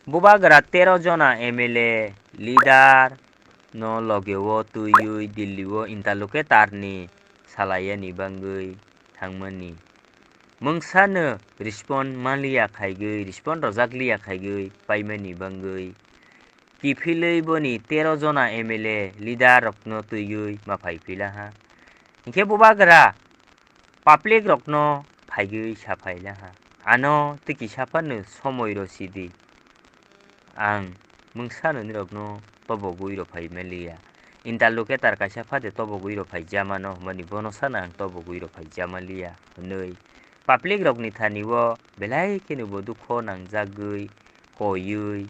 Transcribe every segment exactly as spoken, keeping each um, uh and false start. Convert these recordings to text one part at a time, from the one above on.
Bubagra tero jona M L A leader no loge o twiwi Delhi o interlocutor ni salai yani bangwi thangmani. Mungsa no respond manliya khaigwi, respond rojak liya khaigwi paimani bangwi kiphilwi boni tero jona M L A leader rok no twiwi ma phai phi laha. Hinkhe Bubagra public rok no phaigwi sa phai laha. Ano twi kisa phano somoi rw sidi. Ang mungsa no nirok no tobogwi rw phai manliya. Interlocutor kaisa phade tobogwi rw phai jamano hwnmani bono sana ang tobogwi rw phai jamaliya hwnwi public rok ni thani o belai kheno bo dukho nangjagwi koiwi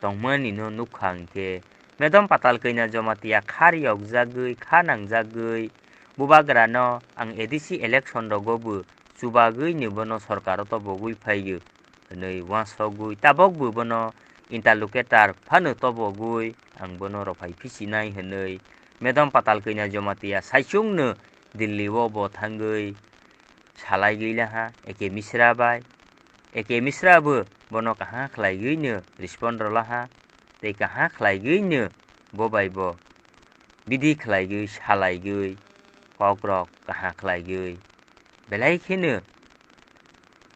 tongmani no nukha hinkhe Medom Patal Kanya Jamatia kha riyokjagwi, kha nangjagwi Bubagra no ang A D C election rogo bo chubagwi ni bono sorkar o tobogwi phaiyo hwnwi uansugwi tabok bo bono interlocutor phano tobogwi ang bono rw phai phisinai hwnwi Medom Patal Kanya Jamatia saichung no Delhi o bo thangwi salaigwi laha A K Mishra bai. A K Mishra bo bono kaha khlaigwi no respond rw laha tei kaha khlaigwi no bo bai bo bidi khlaigwi salaigwi kok rok kaha khlaigwi belai kheno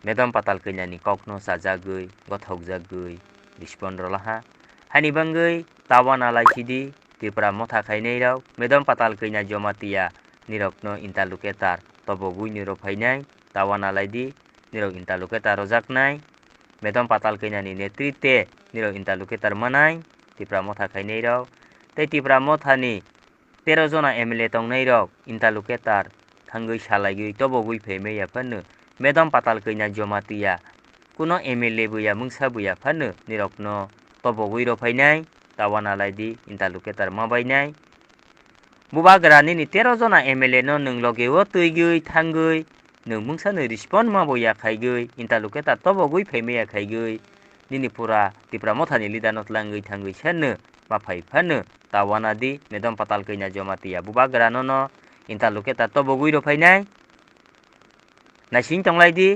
Medom Patal Kanya ni kok no chajagwi gothokjagwi respond rw laha. Haini bangwi tawana lai sidi Tipra Motha khainai rok Medom Patal Kanya Jamatia nirok no interlocutor tobogwi ni rw phainai tawana lai di nirok interlocutor rwjaknai. Medom Patal Kanya ni netritwe nirok interlocutor manai Tipra Motha khainai rok tei Tipra Motha ni tero jona M L A tongnai rok interlocutor thangwi salaigwi tobogwi phaimaya phano Medom Patal Kanya Jamatia kuno M L A buya mungsa buya phano nirok no tobogwi rw phainai tawana lai di interlocutor ma bainai. Bubagra nini tero jona M L A no nwng loge o twiwi thangwi nwng mungsa no respond ma bo ya khaigwi interlocutor tobogwi phaimaya khaigwi nini pura Tipra Motha ni leader no tlangwi thangwi sano ma phai phano tawana di Medom Patal Kanya Jamatia Bubagra no no interlocutor tobogwi rw phainai. Naising tonglai di.